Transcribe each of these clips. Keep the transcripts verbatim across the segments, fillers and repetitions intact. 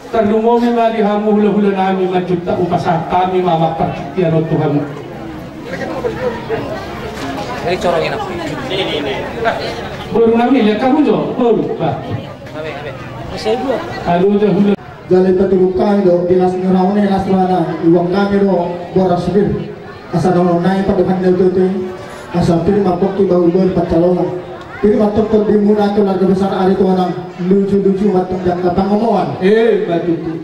Tarlumobi ma di hamu hulahula nami, manjuntak hupasahat hami ma partingkian on tu hamu. Boru nami, lihat hamu jo, boru, bah. Anu jo hula. Jala dipaturut hami do, di las ni roha muna, las rohana, iboan hami do boras pir. Asa na unang nai padohan ni ututi, asa pir ma pongki bahulbahul pansalongan. Pir ma tongtong tondimuna keluarga besar Aritonang, lujuluju ma tong di angka pangomoan. Emma tutu.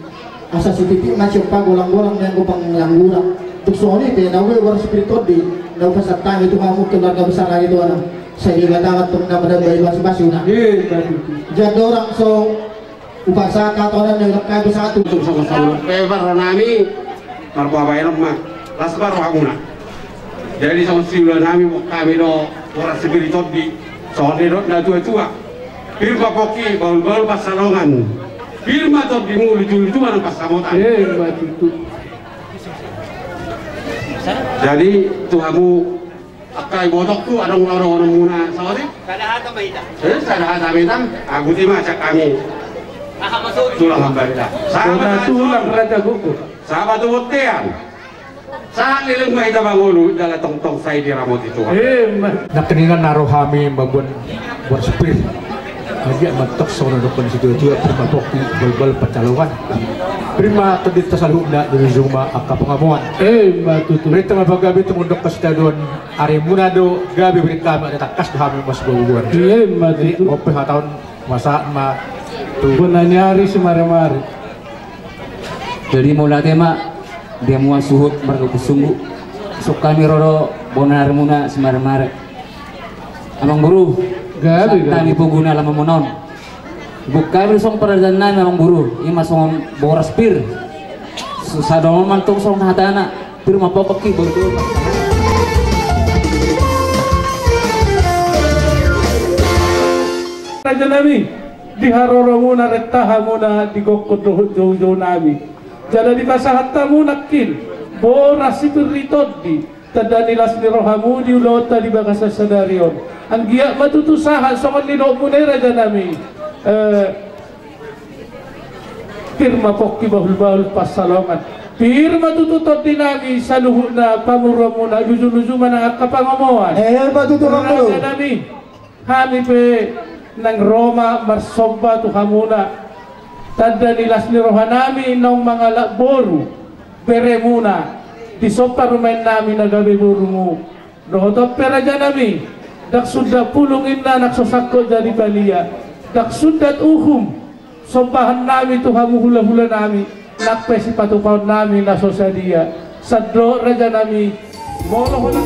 Asa sititi ma sian pagolanggolang ni angka pangangguran. Tung songon i pe na ue boras pir tondi na hupasahat hami tu hamu keluarga besar Aritonang. Sai Debata ma tong na mandambani pasupasuna. Emma tutu. Jala ndang so hupasahat hata on, na hudok hami tu sahat tu. Tung songon saulak pe parro nami, marboa baenon ma, las ma rohamuna. Jadi songon siula nami, boan hami do boras pir tondi, songon nidok natuatua. Pir ma pongki bahulbahul pansalongan. Pir ma tondimu, lujuluju ma nang pansamotan. Emma tutu. Jadi tu hamu angka ibotongku, adong do dohononmuna saotik? Sada hata ma hita. Eh, sada hata ma hita. Aguti ma sian hami. Aha ma sori? Tulang Hambaria. Sada tulang raja gogo. Sahat tu bontean. Sahat leleng ma hita mangolu, jala tongtong sai diramoti Tuhan. Emma. Nangkiningan na ro hami mamboan boras pir. Anggiat ma tong songon na nidok ni situatua, pir ma pongki bahulbahul pansalongan. Pir ma tondinta saluhutna, lujuluju ma angka pangomoan. Emma tutu. Berita ma pagabe, tumundalhon sitadoan arimuna do gabe, berita ma na tangkas do hami masiboan. Emma tutu. Jadi on pe hata on, hupasahat ma tu bona ni ari simaremare. Jadi mauliate ma di hamu suhut marga Ompusunggu. Songon hami ro do bona ni arimuna simaremare. Amangboru, gabe, gabe. Sahat hami poguna lamamuna on. Buat hami songon parajaan nami, Amangboru, i ma songon boras pir. Sa-, sada on ma tong songon hatana, pir ma pongki bahulbahul. Raja nami, di haroromuna, rentahamuna, di gokhon dohot joujou nami. Jala dipasahat hamu nangkin boras pir ni tondi, tanda ni las ni rohamu di ulaonta di bagasan sadari on. Anggiat ma tutu sahat songon nidokmuna i, raja nami. Eh, pir ma pongki bahulbahul pansalongan. Pir ma tutu tondi nami saluhutna, pamoruonmuna, lujuluju ma nang angka pangomoan. Emma tutu, raja nami. Hami pe naeng ro ma marsomba tu hamuna. Tanda ni las ni rohanami naung mangalap boru beremuna. Disomba ma inanami na gabe borumu. Dohot on pe rajanami, ndang sundat pulung inna nang so sangkot jadi palia. Ndang sundat uhum. Sombahannami tu hamu hulahulanami, nang pe sipatupaonnami na so sadia. Sandok rajanami, molo hona.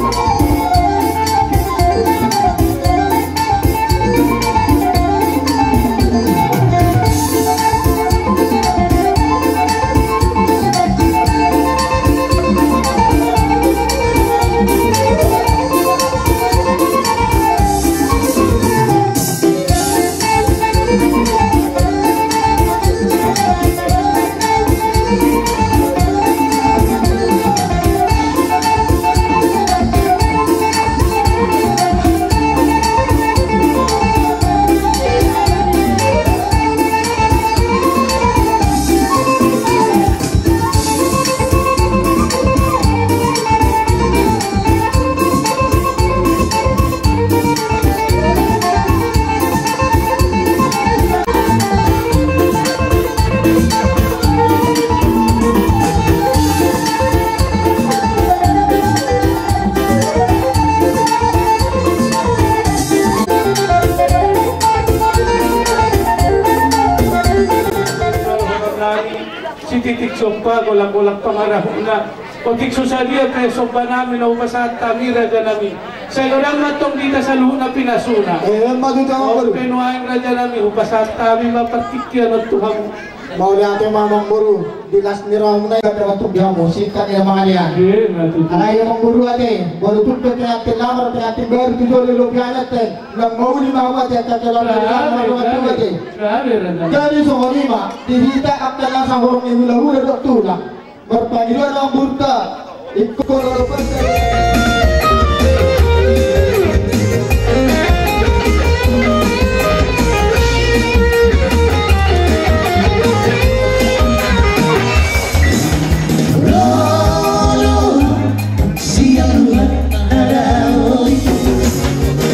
Sititik somba, golang-golang pangarahutna. Otik so sadia pe sombanami na hupasahat hami rajanami. Sai godang ma antong di hita saluhutna pinasuna. Eh, ma tutu, Amang Boru. Pe nuaeng rajanami hupasahat hami ma partingkian on tu hamu. Mauliate ma, Amang Boru, di las ni rohamuna. Gabe ma tutu di hamu, singkat i ma, Amang Alian. Eh, ma tutu. Alai, Amang Boru, ate, molo tung pe pengantin lama, pengantin baru tu jolo, lobi anak te. Nang mauli ma hamu ate, angka keluarga. Gabe, gabe, gabe, gabe. Jadi songon i ma di hita angka na sahorong ni hulahula dohot tulang. Marpangidoan ma hita. Ingkon lolo pasa. Lolo. Siang luat na dao i,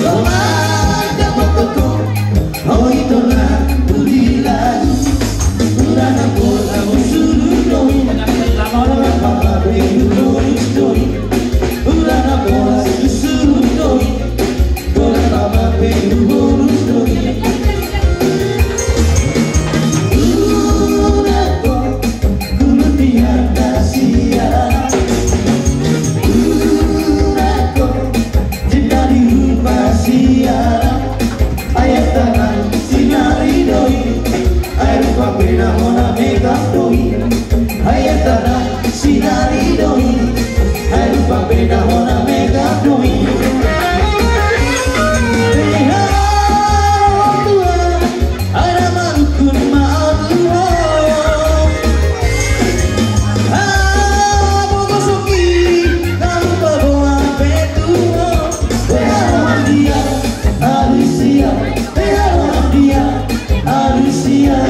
lomak dapot toko, oi torang uli lagu. Ula na pola oi suru doi, ula na papa belu doi doi. Ula na pola oi suru doi, ula na papa belu doi doi. Ula na pola Gulung di hata sian, gulung nangkok, cinta di rupa sian. Ayat tangan sinari doi, ai rupa pe na hona mega doi. Ayat tangan sinari doi, ai rupa pe na hona mega doi. Hei, hei, hei, hei. Ai na marukun ma ahu ho. Ai na pogosoki na hupaboa pe tu ho. Pe ahu ma dia alusia. Pe ahu ma dia alusia.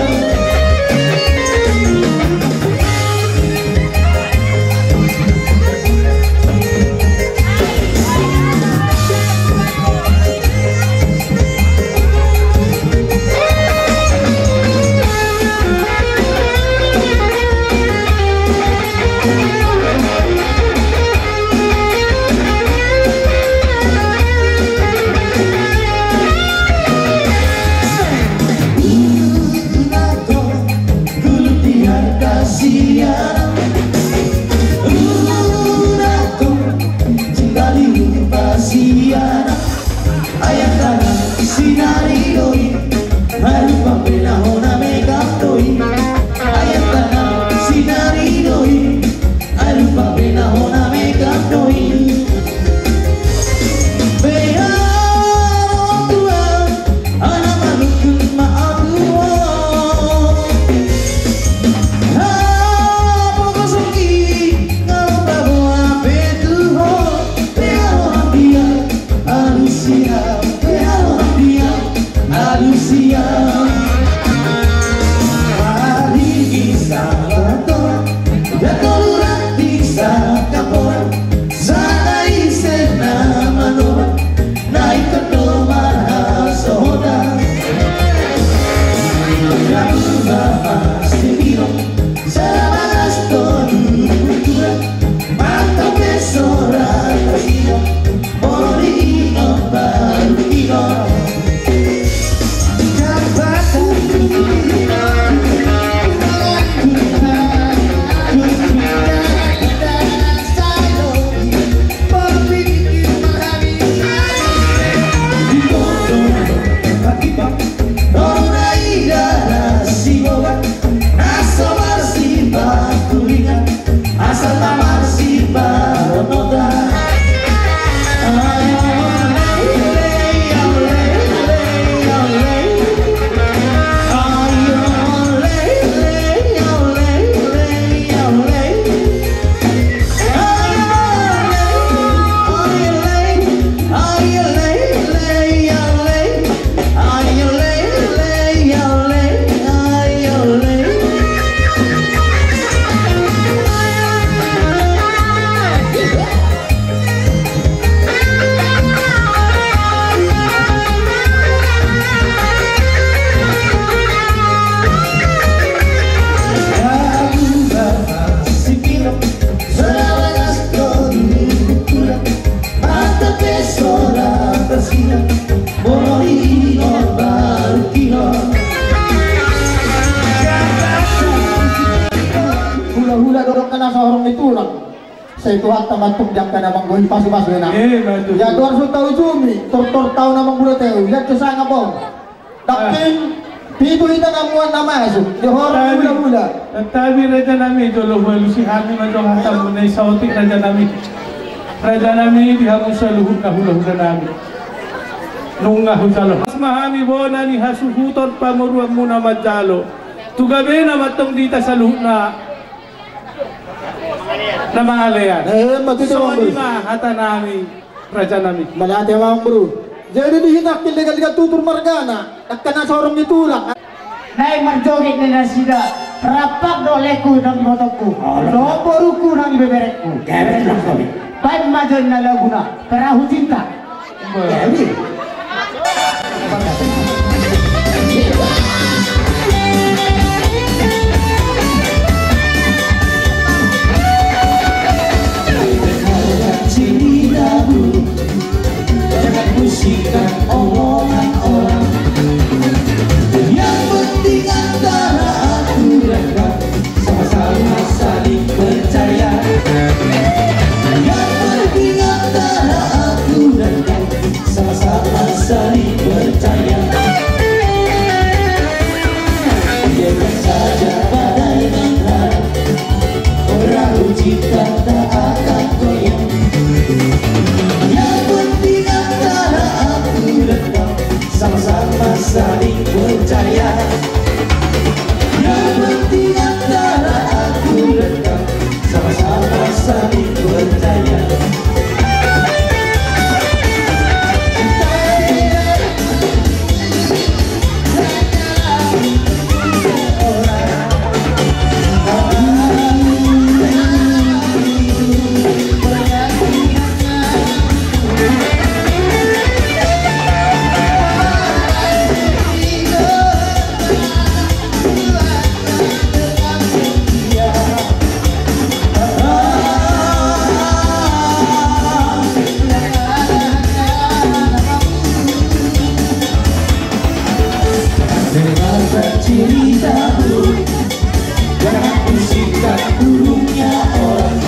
Gulung di hata sian, gulung nangkok, cinta di rupa sian. Ayat tangan sinari doi, ai rupa pe na hona mega doi. Ayat tangan sinari doi, ai rupa pe na hona mega doi. Pe ahu tua, ai na marukun ma ahu ho. Ai na pogosoki na hupaboa pe tu ho. Pe ahu ma dia alusia. Pe ahu ma dia alusia. Ari ni Sabat on, na tolu rap di sakapoan. Sada ise na manoa, na ingkon do marhalado. Sai Tuhanta ma antong di angka na manggohi pasupasu na. Eh, betul. Ia tu arsanta ujungi, tortor tau na manggurat i, ia tu sanga pon. Daping, pitu hita na muan na masuk, di horong hulahula. Tetapi raja nami, jolo hualusi hami ma jo hatamu na i saotik raja nami. Raja nami, di hamu saluhut na hulahula nami. Nunga hujalo. Las ma hami bona ni hasuhuton pamoruonmuna manjalo. Tu gabena ma antong di hita saluhutna. Na mangalean. Eh, ma tutu. Songon i ma hata nami, raja nami. Mauliate ma amang boru. Jadi di hita angka legal-legal tutur margana, angka na sorong ni tulang. Naeng marjoget ni nasida, rampak do lengku nang ibotongku, dohot borungku nang ibeberengku. Gabe tulang kami. Baen ma jo na laguna, Perahu Cinta. Jangan pusingkan omongan orang. Yang penting antara aku dan kau sama-sama saling percaya. Yang penting antara aku dan kau sama-sama saling percaya. Biarkan saja badai menghantam, perahu cinta tak akan goyang. Yang penting antara aku dan kau sama-sama saling percaya. Yang penting antara aku dan kau sama-sama saling percaya. Dengarkan cerita burung, jangan pusingkan burungnya orang.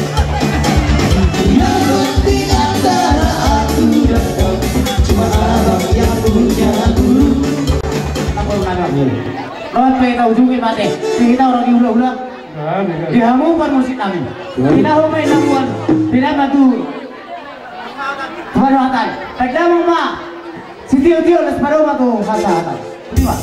Yang penting antara aku dan kau, cuma abang yang punya burung. Apa namanya? Ro pe hita ujungi mate. Pe hita ro di hulahula. Di hamu parmusik nami. Di na ho ma i na muan. Di na ma tu. Haru hatan. Pe damang ma. Sitio-tio las padomu tu hata-hata. Terima.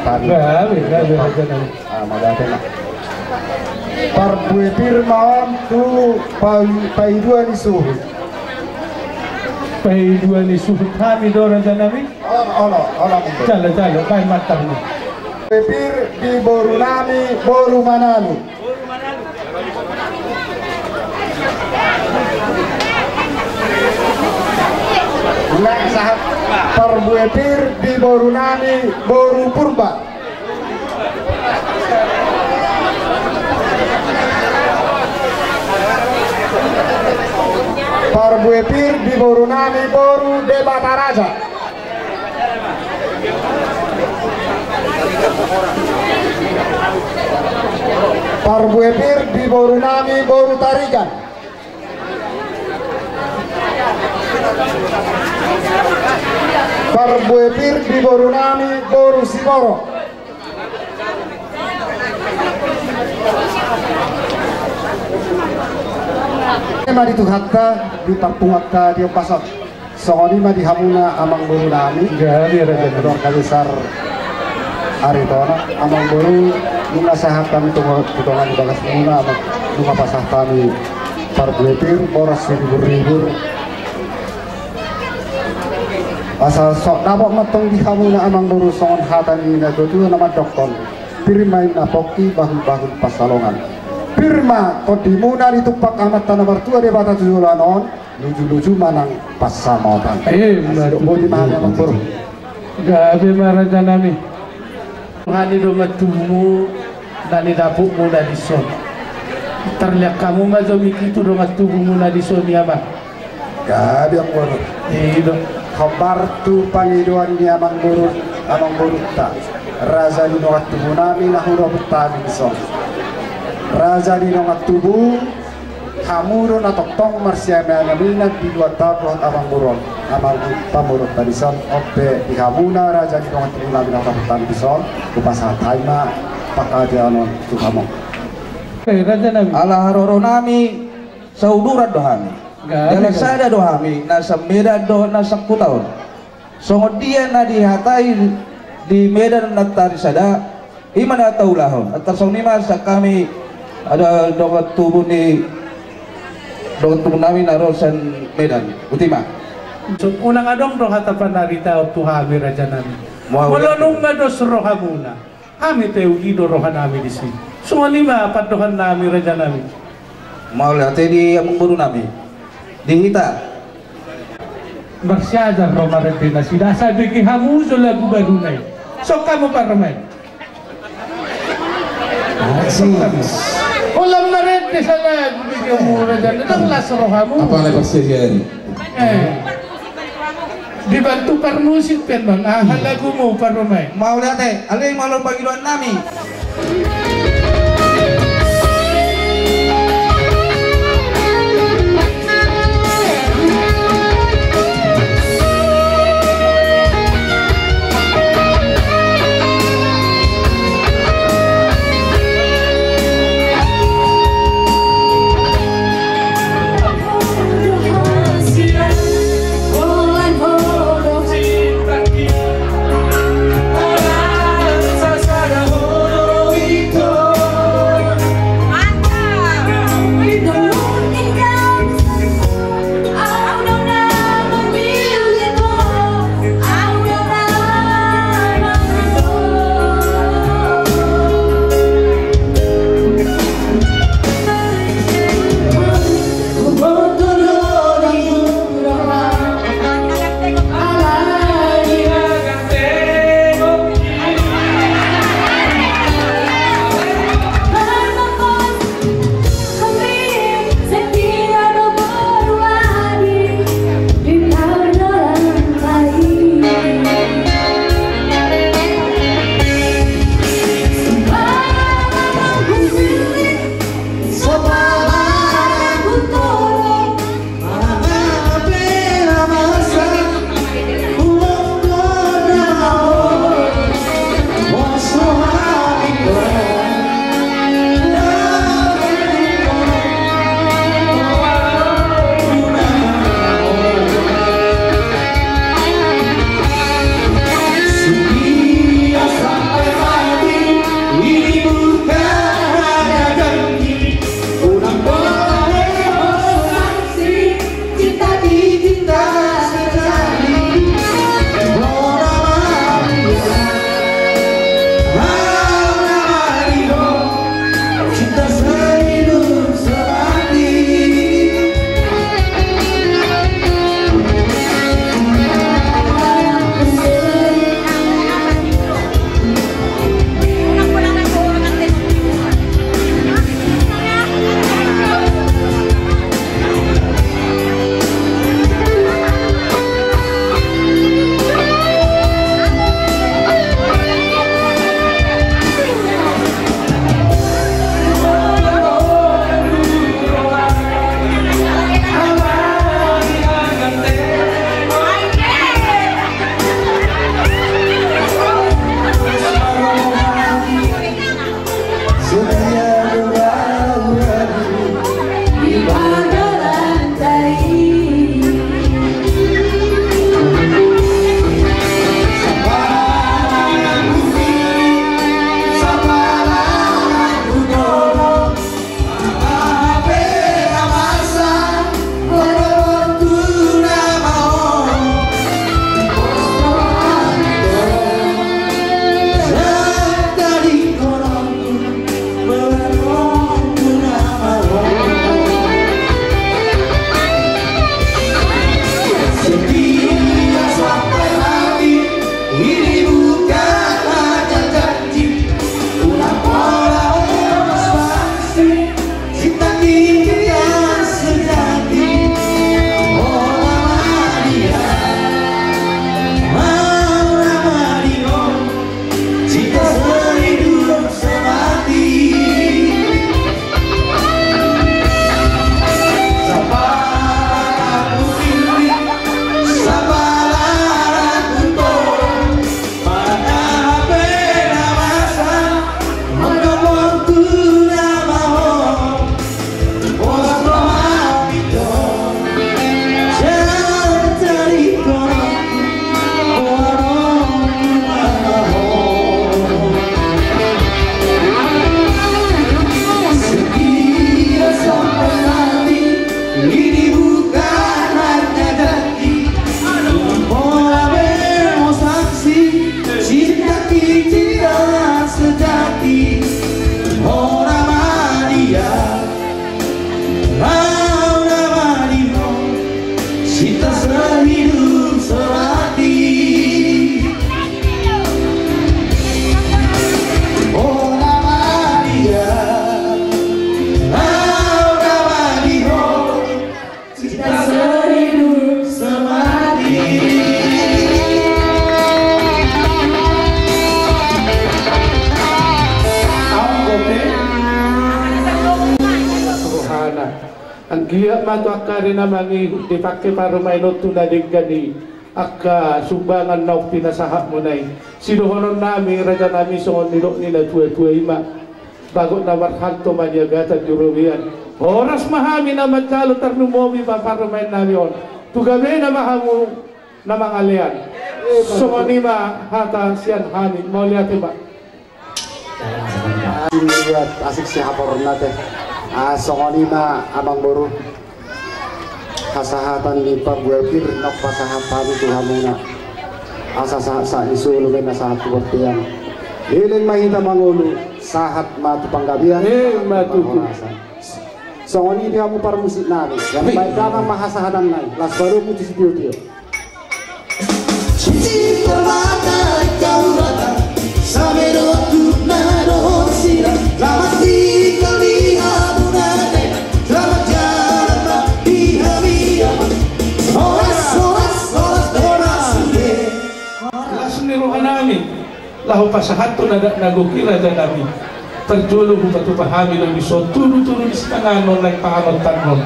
Gabe, gabe, gabe. Ah, mauliate ma. Parbue pir ma on tu pai-, paidua ni suhut. Paidua ni suhut hami do, raja nami. Olo, olo, olo. Jalo, jalo, baen ma antarmu. Pir di boru nami, boru Manalu. Nang sahat parbue pir di boru nami, boru Purba. Parbue pir di boru nami, boru Debata Raja. Parbue pir di boru nami, boru Tarigan. Parbue pir di boru nami, boru Siboro. Ima di Tuhanta, di parpunguanta, di ombas on. Songon i ma di hamuna amangboru nami, keluarga besar Aritonang, amangboru, nunga sahat hami tu tonga ni bagasmuna, amang, nunga pasahat hami parbue pir, boras siribur-ribur. Asa so dapot ma antong di hamuna amangboru songon hata ni natuatua na mandokkon: Pir ma inna pongki, bahulbahul pansalongan. Pir ma tondimuna ditumpak Amanta na martua Debata tu joloan on, lujuluju ma nang pansamotan. Eh, boti ma hami amangboru. Gabe ma raja nami. Hami dongan tubumu na nidapotmuna dison. Tarliak hamu ma jo miki tu dongan tubumuna dison i, amang. Gabe amangboru. I do. Hombar tu pangidoan ni amangboru, amangborunta, raja ni dongan tubu nami na hudapot hami dison. Raja ni dongan tubu, hamu do na tongtong marsiaminan di luat taon dohot amangboru on, amang pamoruonta dison. On pe di hamuna raja ni dongan tubu nami na hudapot hami dison, hupasahat hami ma panghataion on tu hamu. Eh, raja nami. Ala haroro nami, sauduran do hami. Gabe. Dalan sada do hami, na sian Medan dohot na sian huta on. Songon dia na dihatai di Medan nantoari sada, i ma na taulahon. Antar songon i ma sian hami, ada dongan tubu ni, dongan tubu nami na ro sian Medan. Boti ma. Unang adong do hata panaritaon tu hami, raja nami. Molo nunga dos rohamuna, hami pe uli do roha nami disi. Songon i ma pandohan nami, raja nami. Mauliate di amangboru nami. Di hita. Marsiajar do marende nasida, asa dengke hamu jo lagu baruna i. Songon i ma parumaen. Asik. Holan marende salagu dengke hamu, raja nami. Ndang las rohamu. Apala parsiajar. Eh. Dibantu parmusik pe, bang. Aha lagumu, parumaen? Mauliate, ale, malo pangidoan nami. Anggiat ma tu angka ari na mangihut dipangke parumaenontu na denggan i angka sumbangan naung pinasahatmuna i. Sidohononnami rajanami songon nidok ni natuatua i ma: Bagot na marhalto maniagatan di robean. Horas ma hami na manjalo, tarlumobi ma parumaennami on. Tu gabena ma hamu na mangalean. Songon i ma hata sian hami, mauliate ma. Asik sihaporna te. Ah, songon i ma amangboru. Hasahatan ni parbue pir na pasahat hami tu hamuna. Asa sahat sahat ni solu ma na sahat tu bontean. Leleng ma hita mangolu, sahat ma tu panggabean. Emma tutu. Songon i di hamu parmusiknami. Baen damang ma hasahatanna i, las baru mutu sitiotio. Sisi permata kau datang, sampai doa tu na dohot sila, selamat tinggal di hamuna dena, selamat jalan ma di hami ama. Horas, horas, horas, horas sude. Las ni rohanami. Laho pasahathon adat na gok i rajanami. Parjolo hupatupa hami do dison tudutudu ni sipanganon na panganonta on.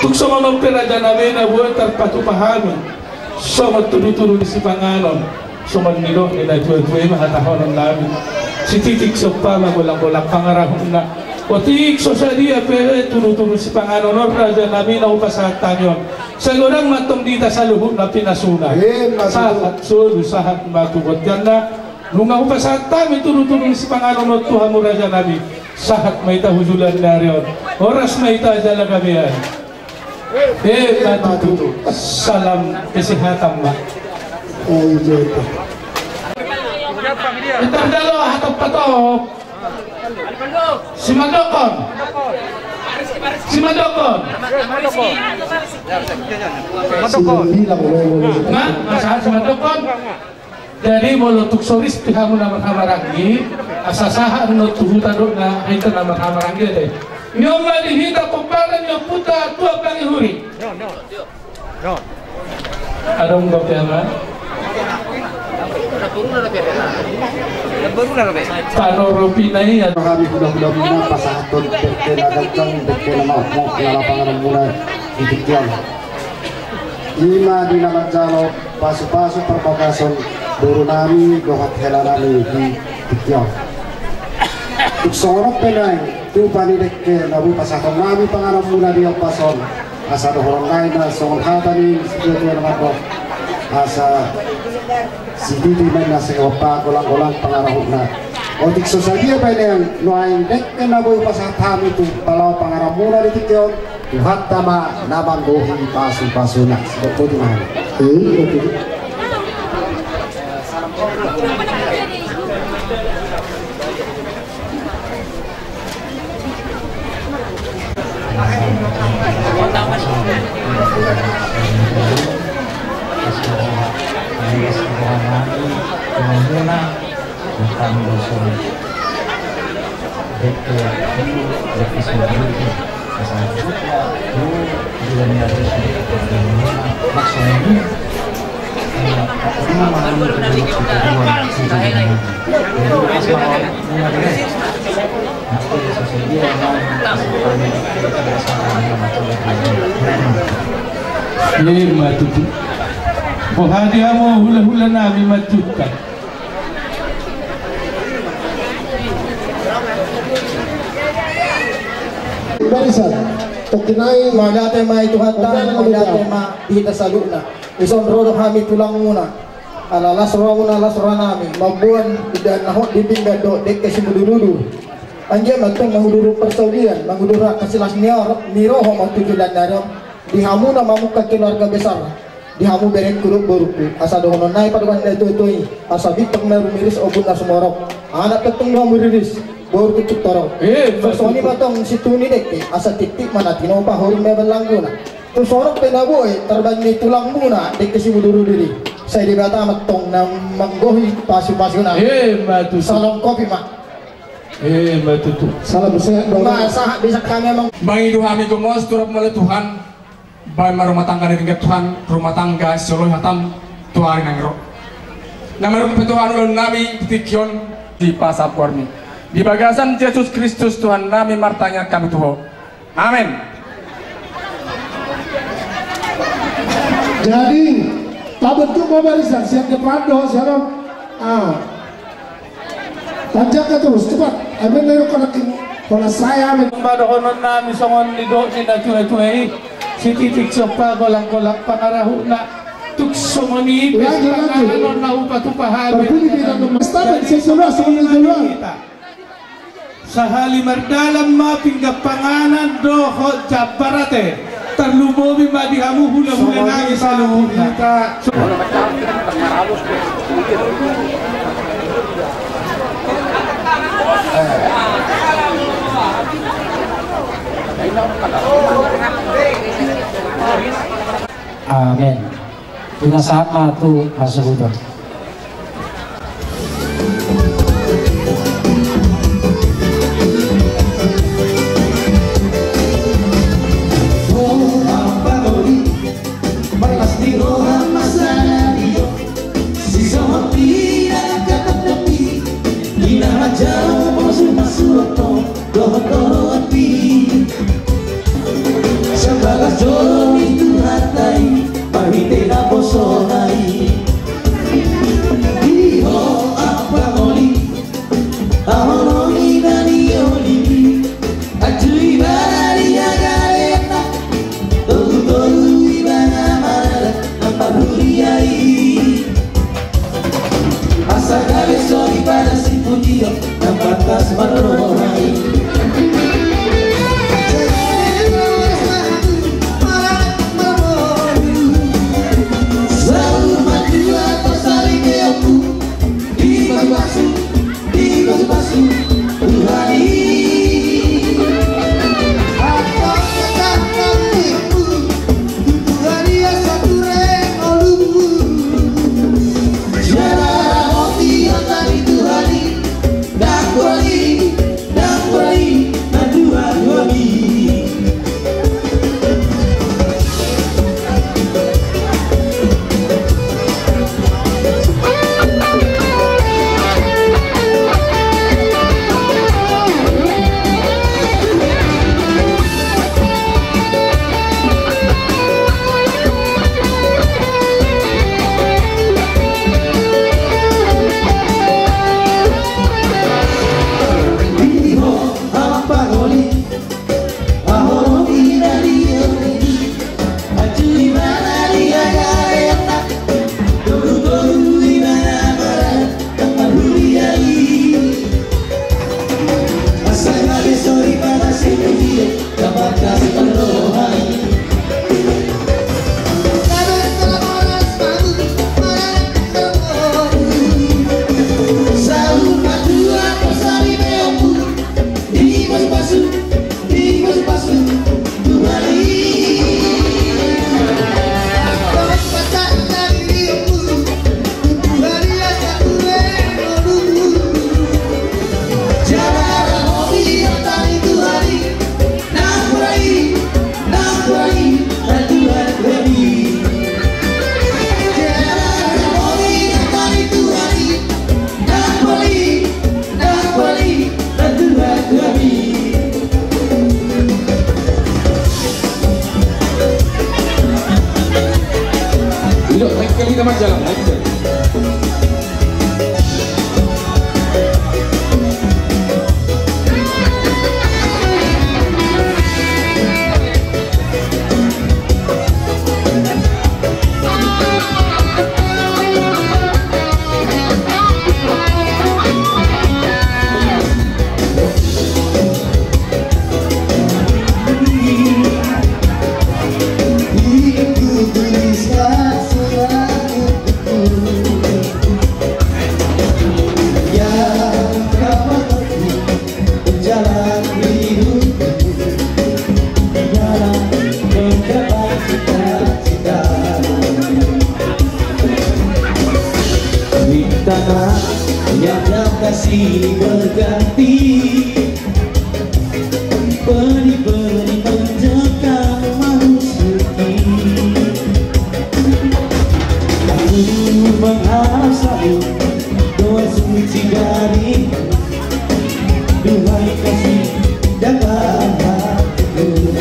Tung songon on pe rajanami na boi tarpatupa hami songon tudutudu ni sipanganon. Songon nidok ni natuatua i ma hatahononnami: Sititik sompa ma golanggolang pangarahutna. Otik so sadia pe tudutudu sipanganon on rajanami na hupasahat hami on, sai godang ma antong di hita saluhutna pinasuna. Sahat solu sahat ma tu bonteanna. Nunga hupasahat hami tudutudu ni sipanganon on tu hamu rajanami, sahat ma hita hu joloan ni ari on. Horas ma hita jala gabean. Emma tutu. Salam kesehatan ma. Intar jalo hatop patop. Simandokon. Simandokon. Simandokon. Nah, masalah simandokon. Jadi molo tung so ris pe hamu na marhahamaranggi, asa sahat annon tu huta dohot na hita na marhahamaranggi ate. Nion ma di hita pomparan ni ompunta Tuan Pangihuri. Adong dope ama. Panoropina i. Hami hulahula muna pasahathon dengke na ganggang, dengke na mahomhom na lapangan muna di tingki on. Ima di na manjalo pasupasu parbagason borunami dohot helanami di tingki on. Tung songon on pe nuaeng tupa ni dengke na boi pasahatonnami panganon muna di ombas on, asa dohonon nai ma songon hata ni situatua na mandok, asa sititi ma na sehompa golanggolang pangarahutna. Otik so sadia pe nuaeng, nuaeng dengke na boi pasahat hami tu palawan panganon muna di tingki on, Tuhanta ma na manggohi pasupasuna. Sidok boti ma hami. Ima tutu. Boha di hamu hulahulanami manjuntak. Barisan, tokinai. Mauliate ma i Tuhanta, mauliate ma di hita saluhutna. Dison ro do hami tulangmuna. Ala las rohamuna las rohanami, mamboan indahan na hot di pinggan dohot dengke simudurudur. Anggiat ma antong mangudurhon parsaulian, mangudurhon angka silas ni roha ma tu joloan ni ari on. Di hamu na mamungka keluarga besar, di hamu berengku dohot borungku, asa dohonon nai padohan ni natuatua i, asa bintang na rumiris, ombun na sumorop, anak pe antong do hamu riris, boru pe antong torop. Songon i ma antong situtu ni dengke, asa titik ma na tinopa, horing ma ballangguna. Tung songon on pe na boi tarbaen ni tulangmuna dengke simudurudur i, sai Debata ma antong na manggohi pasupasuna. Ima tutu. Salom kopi ma. Ima tutu. Salam sehat. Ima sahat bisa kami emang. Mangido hami gomos tu rap mula Tuhan. Baen ma rumah tangga ni ringgas Tuhan, rumah tangga sioloi hatam tu ari na ngerok. Na marumpe Tuhan ulaon nami di tingki on di pasapuarmi. Di bagasan Jesus Kristus Tuhan nami martangiang kami tu Ho. Amen. Jadi, tabentuk ma barisan, sian depan do, sian on. Ah. Tanjakan terus, cepat. Amen, ayo, konakin. Kona saya, amen. Pado dohonon nami songon nidok ni na tua-tua i. Sititik sompa, golang-golang pangarahutna. Tung songon i, lanjut, lanjut. Panganon na upa-upa hami. Perpudi kita ke Mas Taman, saya sudah, semuanya sudah. Sahali mardalan ma pinggan panganon dohot jambar ate. Tarlumobi ma di hamu hulahula nami saluhutna. Amen. Pinasahat ma tu hasuhuton. Marlas ni roha ma sada didok, sisongon tina angka tandok i, di na manjalo poso masuakon dohot dohot i. Sian bagas joro ni Tuhanta i, marhite naposona i. Di ho amang pangoli, haholongi na niolimi, anju ibana di hagabeonna, togu-togu ibana marada na parhuria i. Asa gabe sori pada si Pujion na pantas marroha i. Saur matua tu saripeonku, dipasu-pasu, dipasu-pasu Tuhan i. Antong kata na nipu, Tuhan i asa ture ngolu. Jala ramoti hata ni Tuhan i, ndang pola i, ndang pola i, na tuat hami. Bintang yang kasih berganti, beri-beri menjengkang masuki. Aku mengharap selalu doa suci dari Duhai kasih dan bahagia.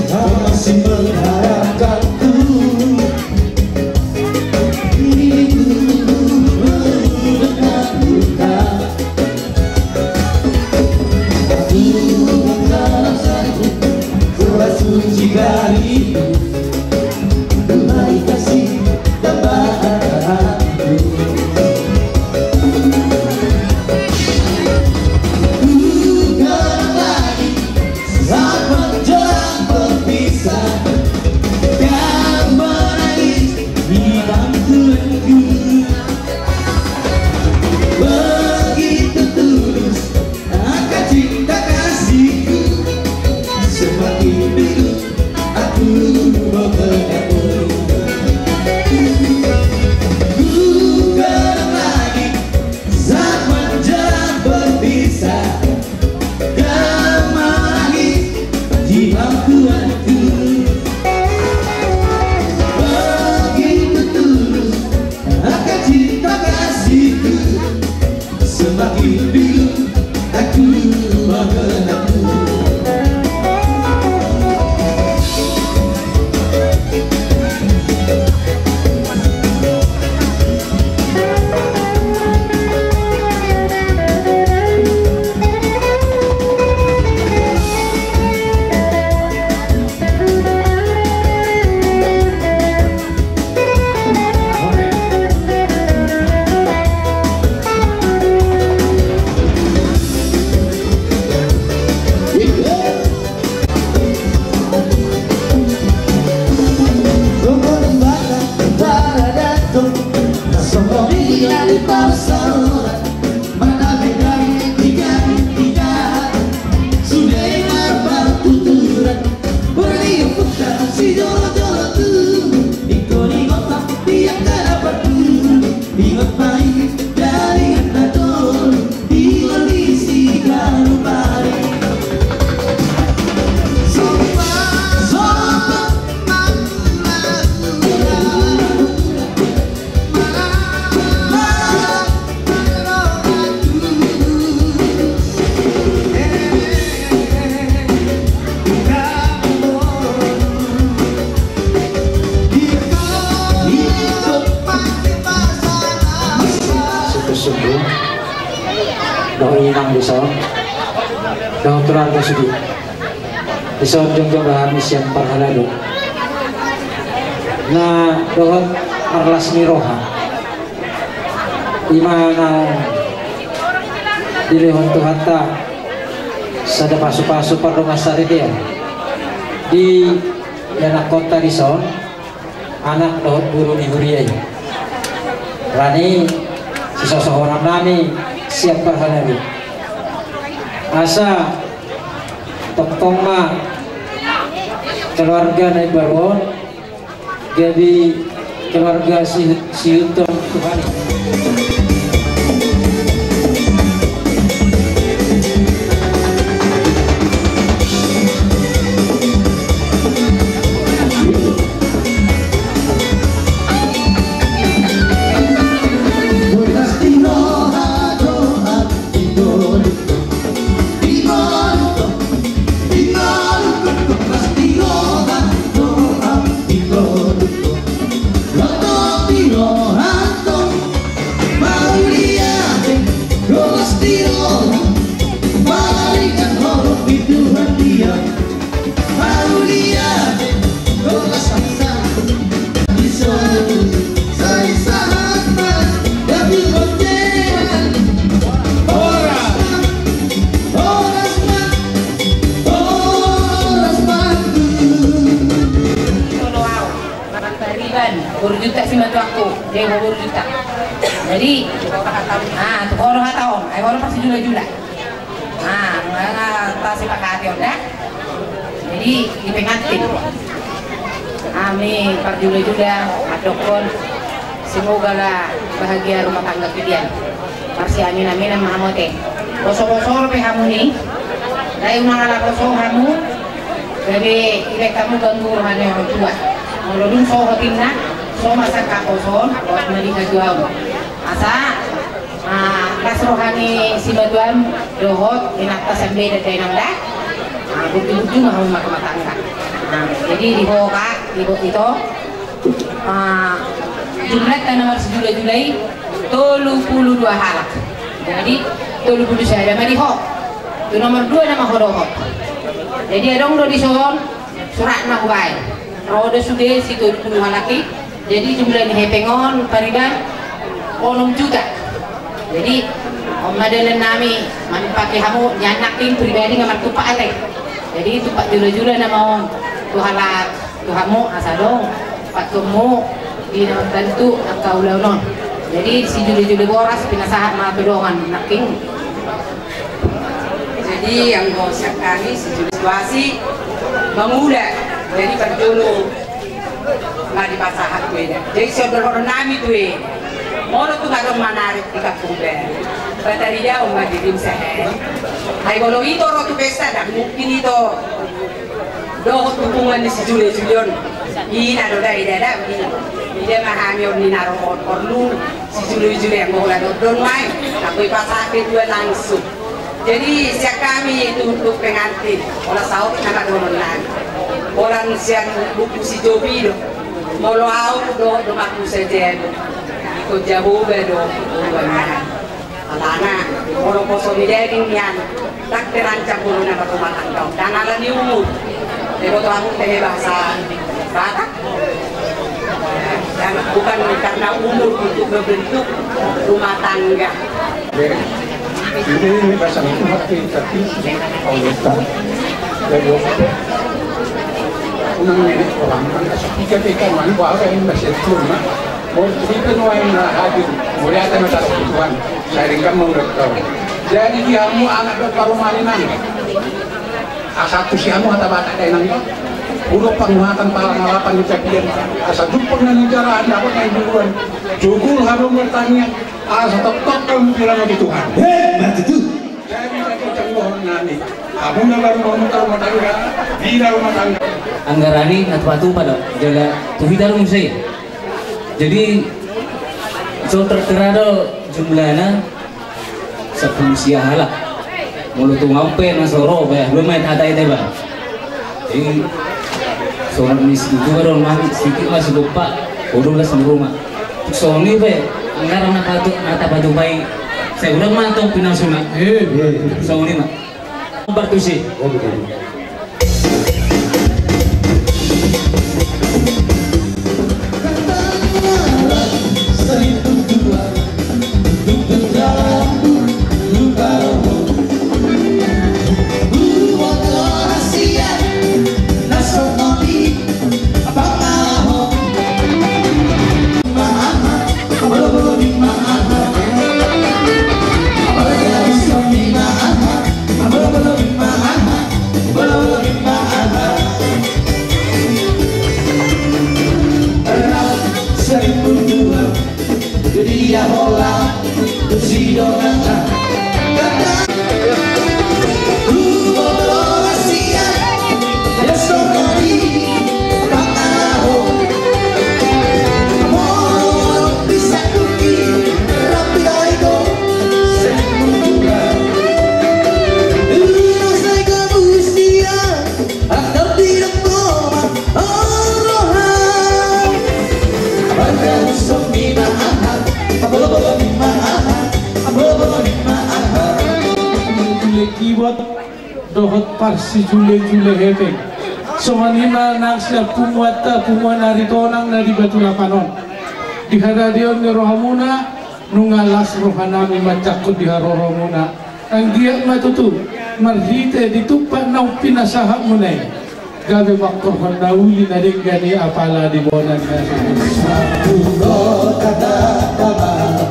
Kau masih mengharapkanku. Diriku menurut aku. Aku mengharap satu, surat suci darimu. Duhai kasih, tambahkan hatiku. Ku kenang lagi saat menjelang berpisah, kau menangis di bangkuanku. Begitu tulus akan cinta kasihku, semakin rindu aku mengenangmu. Ku kenang lagi saat menjelang berpisah, kau menangis di bangkuanku. Begitu tulus akan cinta kasihku, semakin rindu aku mengenangmu. Mana bedanya tiga tiga, sudah martuturan. Boleh putar si jolo-jolo tu, iko di kota, dia kada perlu, di kota ini, dari anda dulu, di kondisi kalau balik. Sumpah, sumpah. Sungguh-sungguh dohot inang dison, dohot keluarga sude. Dison jongjong do hami sian parhalado na dohot marlas ni roha. Ima na dilehon Tuhanta sada pasu-pasu pardongan saripeon di ianakhonta dison, anak dohot boru ni huria i. Alani i sisosohonon nami sian parhalado, asa tongtong ma keluarga na imbaru on gabe keluarga si, siihuthon Tuhan i. Pariban, boru Juntak simatuangku, Dewa boru Juntak. Jadi, ah, tu kono hata on, ai kono pasti jula-jula. Ah, nga, nga, ta sipakati on da. Jadi, di pengantin. Hami parjula-jula, mandokkon. Semoga lah bahagia rumah tangga kalian. Marsiamin-aminan ma hamu ate. Poso-poso pe hamu ni. Dai unang ala poso hamu. Gabe ibaen hamu ganggu roha ni orang tua. Molo dung sohot inna, so ma sangka poso on, buat melihat juaun. Asa Ah, las roha ni simatuam dohot inanta sambeda dainang da. Burju-burju ma hamu marrumah tangga. Nah, jadi di ho, Kak, di ho ito, ah, jumlahta na marsijula-jula i tolu pulu dua halak. Jadi tolu pulu sada ma di ho. Tu nomor dua nama ho dohot. Jadi adong do dison suratna hubaen. Ro do sude si tolu pulu halak i. Jadi jumlah ni hepeng on pariban onom juta. Jadi on ma dalan nami mangimpaki hamu, nian nangkin pribadi nga martumpak ate. Jadi tumpak jula-jula nama on tu halak, tu hamu asa adong patkonmu di na mambantu angka ulaon on. Jadi sijula-jula boras pinasahat ma tu dongan nangkin. Jadi anggo sian hami sijula situasi mangula, jadi parjolo ma dipasahat tu eda. Jadi siondolhonon nami tu eda. Molo tung adong manarik di kampung baru, pataridaon ma dirim sahali. Ai molo ito ro tu pesta, ndang mungkin ito dohot tu punguan ni sijula-jula on. Ina do da, ida da, ina. Ida ma hami on ni na ro on, porlu sijula-jula on, bola dondon ma i, anggo i pasahat dua langsung. Jadi sian hami tu, tu pengantin, pola saut nama dohonon nami. Pola sian buku si Jobi do. Molo au do, do maku saja do. Iko jaboba do, boruan nami. Alana, molo poso ni daging nian, ndang terancam molo na marrumah tangga on. Ndang ala ni umur. Debo tu hamu tehe bahasa Batak. Dan bukan karena umur untuk membentuk rumah tangga. Jadi ini bahasa itu hati, tapi Allah tak. Jadi unang nenek orang kan kasih tiga tiga mani bahwa ini masih rumah. Mau cerita nuan hadir, mau lihat sama taruh Tuhan. Jadi di hamu anak do parumaen nami. Asa tu si hamu hata Batak dainang do. Ulo panguhatan pala malapan di capian. Asa jumpang na ninjara anda apa na duluan. Jugul harum bertanian. Asa toktok kamu bilang di Tuhan. Hei, mati tu. Jadi tadi janggohon nami. Hamu na baru mau mutar rumah tangga. Bina rumah tangga. Anggaran i na tupa-tupa do. Jaga tu hita do muse. Jadi so tertera do jumlahna. Sappulu sia halak. Molo tung au pe na so ro, bah, dua ma hata ita, bah. Jadi songon ni si itu baru mami, sitik ma si gompa, bodo las ni ruma. Songon i pe, anggaran na patu, na tapatupai. Sai ulang ma tong pinasuna. Eh, eh. Songon i ma. Bartusi. Oh, betul. Dohot parsijule-jule hepeng. Songon i ma nang sian punguanta, punguan Aritonang na di Batulapan on. Di haradeon ni rohamuna, nunga las rohanami manjangkon di haroromuna. Anggiat ma tutu, marhite ditumpak naung pinasahatmuna i. Gabe mangkorhon na uli na denggan i apala di bona na. Sambut do hata damang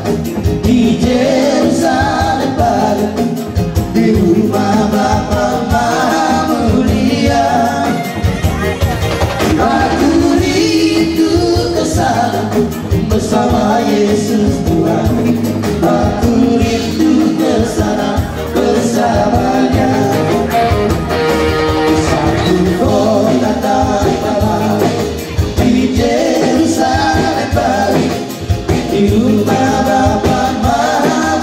di Jerusalem baru, di rumah Bapa Maha Mulia. Aku rindu ke sana bersama Yesus Tuhan. Aku rindu ke sana bersama-Nya. Satu kota Bapa di Jerusalem baru, di rumah Bapa Maha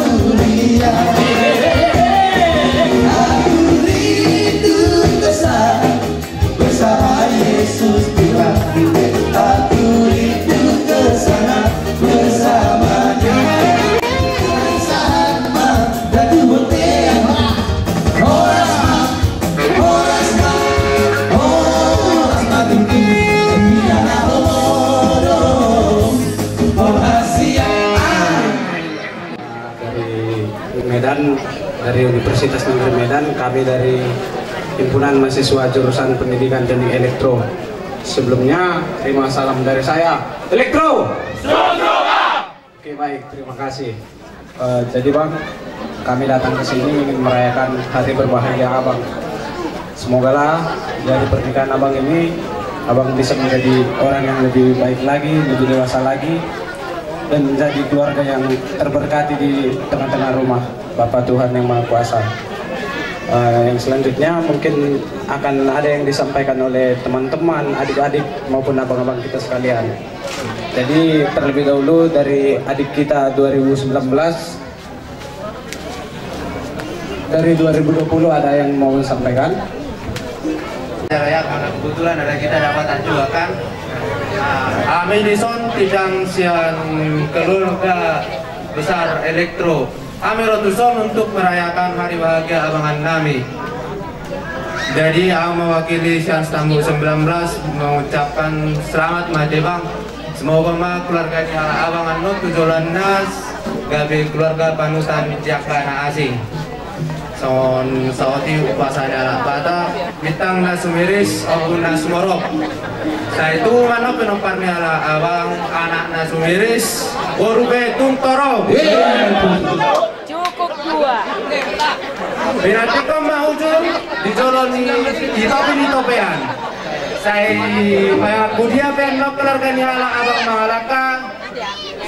Dari Universitas Negeri Medan, kami dari Himpunan Mahasiswa Jurusan Pendidikan Teknik Elektro. Sebelumnya, terima salam dari saya. Elektro! Oke, baik, terima kasih. Eh, jadi, Bang, kami datang ke sini ingin merayakan hari berbahagia Abang. Semogalah dari pernikahan Abang ini, Abang bisa menjadi orang yang lebih baik lagi, lebih dewasa lagi, dan menjadi keluarga yang terberkati di tengah-tengah rumah Bapa Tuhan Yang Maha Kuasa. Eh, yang selanjutnya mungkin akan ada yang disampaikan oleh teman-teman, adik-adik, maupun abang-abang kita sekalian. Jadi, terlebih dahulu dari adik kita dua ribu sembilan belas, dari dua ribu dua puluh ada yang mau sampaikan? Ya, karena kebetulan ada kita dapatan juga kan. Nah, hami dison sidang sian keluarga besar Elektro. Hami ro tuson untuk merayakan hari bahagia abangan nami. Jadi, au mewakili sian Stambul sembilan belas mengucapkan selamat ma di Bang. Semoga ma keluarga ni halak abangan on tu joloan na gabe keluarga panutan di angka na asing. Songon saotik umpasa ni halak Batak, bintang na sumiris, ombun na sumorop. Sai tubu ma on pinompar ni halak abang, anak na sumiris, boru pe tung torop. Cukup dua. Pinantikhon ma hujur di jolo ni, di topi ni topean. Sai, eh, pudi pe annon keluarga ni halak abang mangalangka,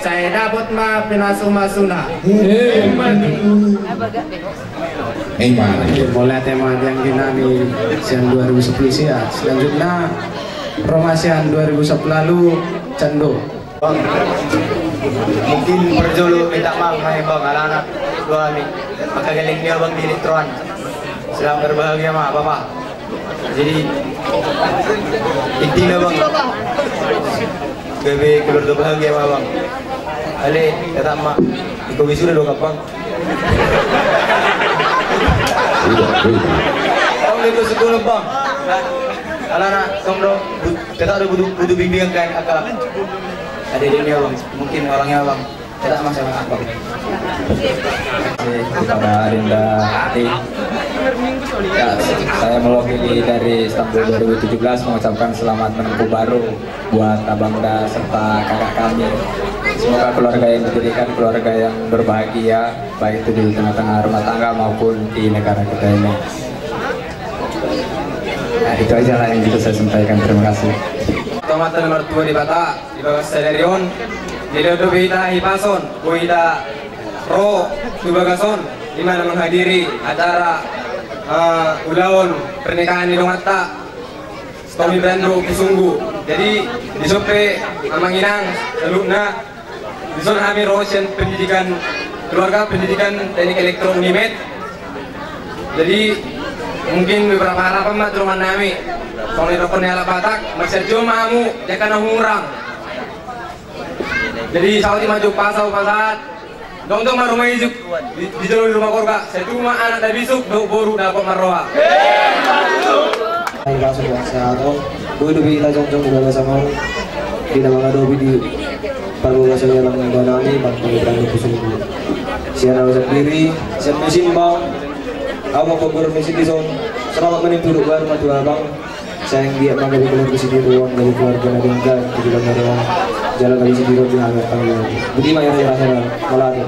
sai dapot ma pinasu-masuna. Emma tutu. Emma. Mauliate ma di anggi nami sian dua ribu sepuluh sia. Selanjutna, ro ma sian dua ribu sepuluh lalu, Cando. Bang, mungkin parjolo minta maaf ma i, Bang, alana dohot hami angka gelleng ni abang di Elektro an. Selamat berbahagia ma, Bapak. Jadi, intina, Bang, gabe keluarga bahagia ma, Bang. Ale, tetap ma, iko wisuda do kan, Bang. Udah, udah. Bang, itu sekolah, Bang. Alana, tong do, bu-, tetap do butuh, butuh bimbingan kan, angka. Ada dia, Bang. Mungkin orangnya, Bang. Kepada Adinda Ati. Ya, saya mewakili dari Stambul dua ribu tujuh belas mengucapkan selamat menempuh baru buat Abangda serta kakak kami. Semoga keluarga yang dijadikan keluarga yang berbahagia, baik itu di tengah-tengah rumah tangga maupun di negara kita ini. Nah, itu aja lah yang bisa saya sampaikan. Terima kasih. Selamat Hari Mertua di Batak. Di bagas sadari on, jadi on do hita hipas on, boi hita ro tu bagas on, di mana menghadiri acara, eh, ulaon pernikahan ni donganta, Tommy Brando Pusunggu. Jadi, dison pe amang inang, saluhutna, dison hami ro sian pendidikan keluarga, pendidikan teknik elektro Unimed. Jadi, mungkin beberapa harapan ma tu dongan nami. Songon na nidok ni halak Batak, marsianjua ma hamu, jala na hurang. Jadi, saotik ma jo umpasa, umpasa. Jongjong ma ruma ijuk di, di jolo ni ruma gorga. Sai tubu ma anak na bisuk, dohot boru dapot marroha. Boi do hita jongjong di bagasan on, di na mangadopi di parbagason ni amang inang nami, Bang Tommy Brando Pusunggu. Sian au sandiri, sian Mesin, Bang. Au ma pogor Mesin dison. Selamat menempuh hidup baru ma tu abang. Sai anggiat ma gabe keluarga sidiri on, gabe keluarga na denggan, keluarga na denggan. Jala gabe sidiri on di hami, Bang. Boti ma, hira-hira, hira-hira. Mauliate.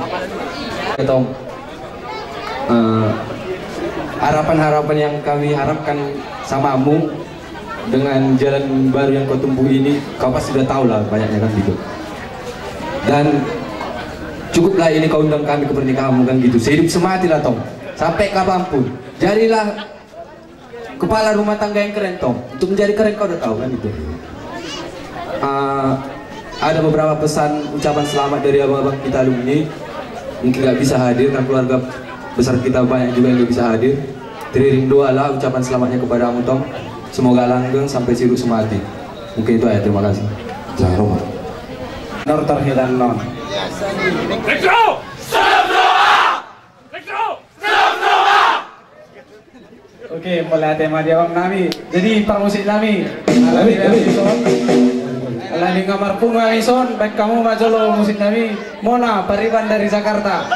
Ketong. Eh, harapan-harapan yang kami harapkan sama kamu dengan jalan baru yang kau tempuh ini, kau pasti sudah tahu lah banyaknya kan gitu. Dan cukuplah ini kau undang kami ke pernikahanmu kan gitu. Sehidup semati lah, Tong. Sampai kapanpun. Jadilah kepala rumah tangga yang keren, Tong. Untuk menjadi keren kau udah tahu kan itu. Ah, ada beberapa pesan ucapan selamat dari abang-abang kita alumni. Mungkin nggak bisa hadir, karena keluarga besar kita banyak juga yang nggak bisa hadir. Teriring doa lah ucapan selamatnya kepadamu, Tong. Semoga langgeng sampai sehidup semati. Mungkin itu aja, terima kasih. Jangan lupa. Nor terhilang non. Oke, mauliate ma di abang nami. Jadi, parmusik nami. Alani nami son. Alani nunga marpungu nami son, baen hamu ma jolo musik nami. Mona Pariban dari Jakarta.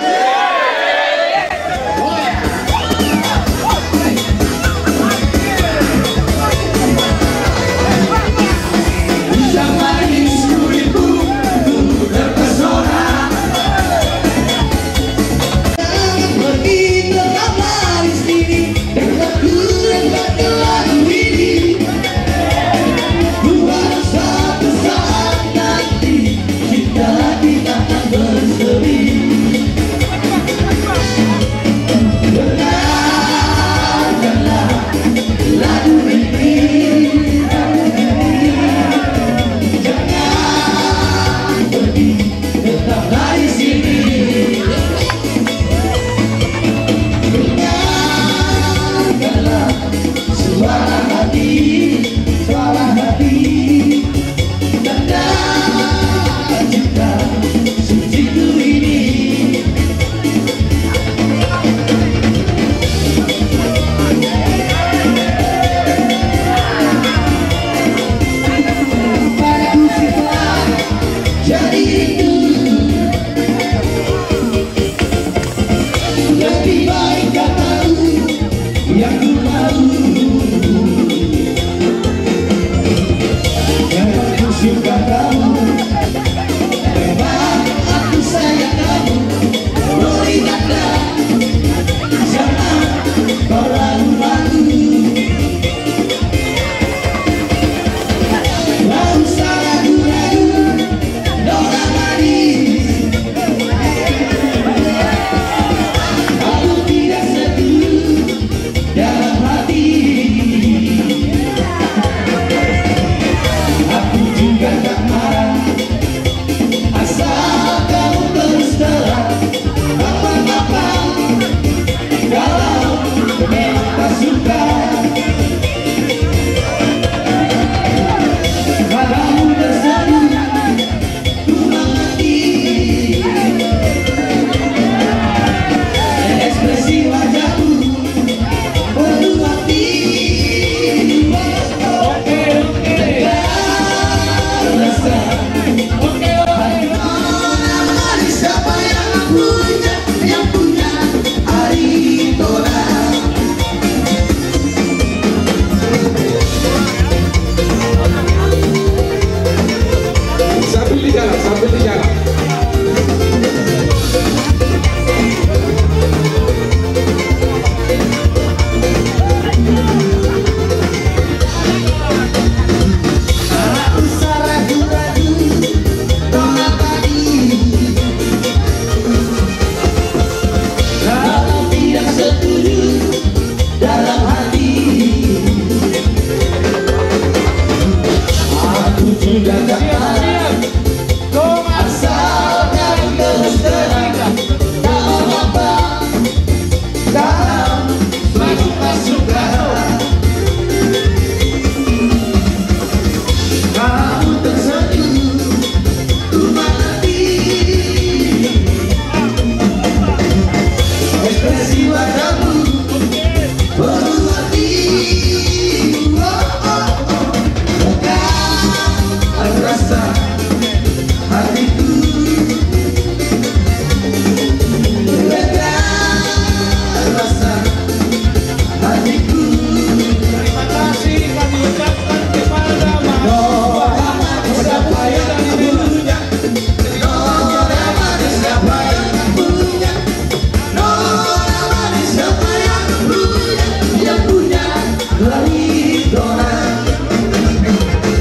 Nona,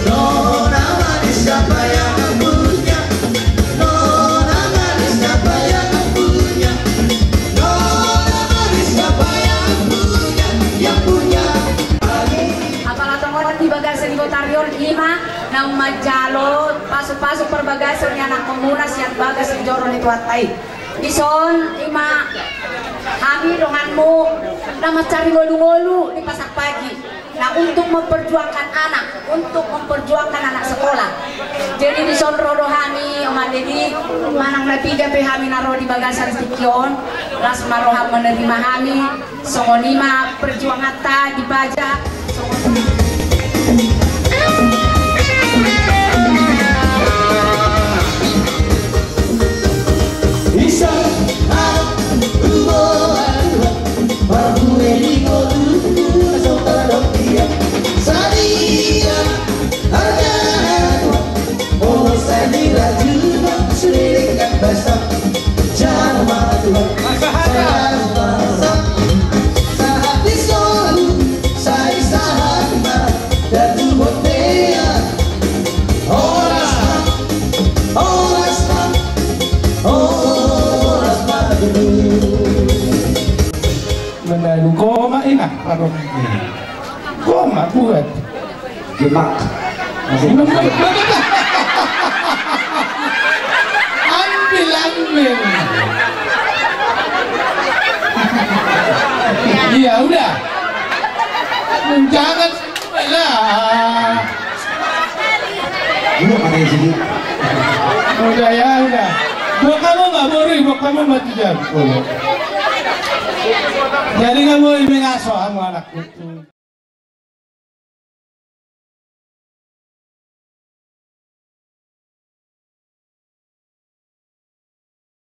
nona manis siapa yang punya? Nona manis siapa yang punya? Nona manis siapa yang punya? Yang punya. Apala tongon di bagasan ni botari on ima naung manjalo pasu-pasu parbagason ni anakkonmuna sian bagas ni joro ni Tuhanta i. Dison ima hami donganmu na mansari ngolu-ngolu di Pasar Pagi. Nah, untuk memperjuangkan anak, untuk memperjuangkan anak sekolah. Jadi dison ro do hami, Oma Dedi, manang na piga pe hami na ro di bagasan tingki on, las ma roham menerima hami, songon i ma perjuanganta di bagas. Horas ma, horas ma, horas ma. Mendalu koma ina parong. Koma buat. Gemak. Ambil, ambil. Iya, udah. Jangan lah. Dulu pakai sini. Udah ya, udah. Buat kamu nggak boleh, buat kamu mati jam. Jadi nggak boleh mengaso sama anakku.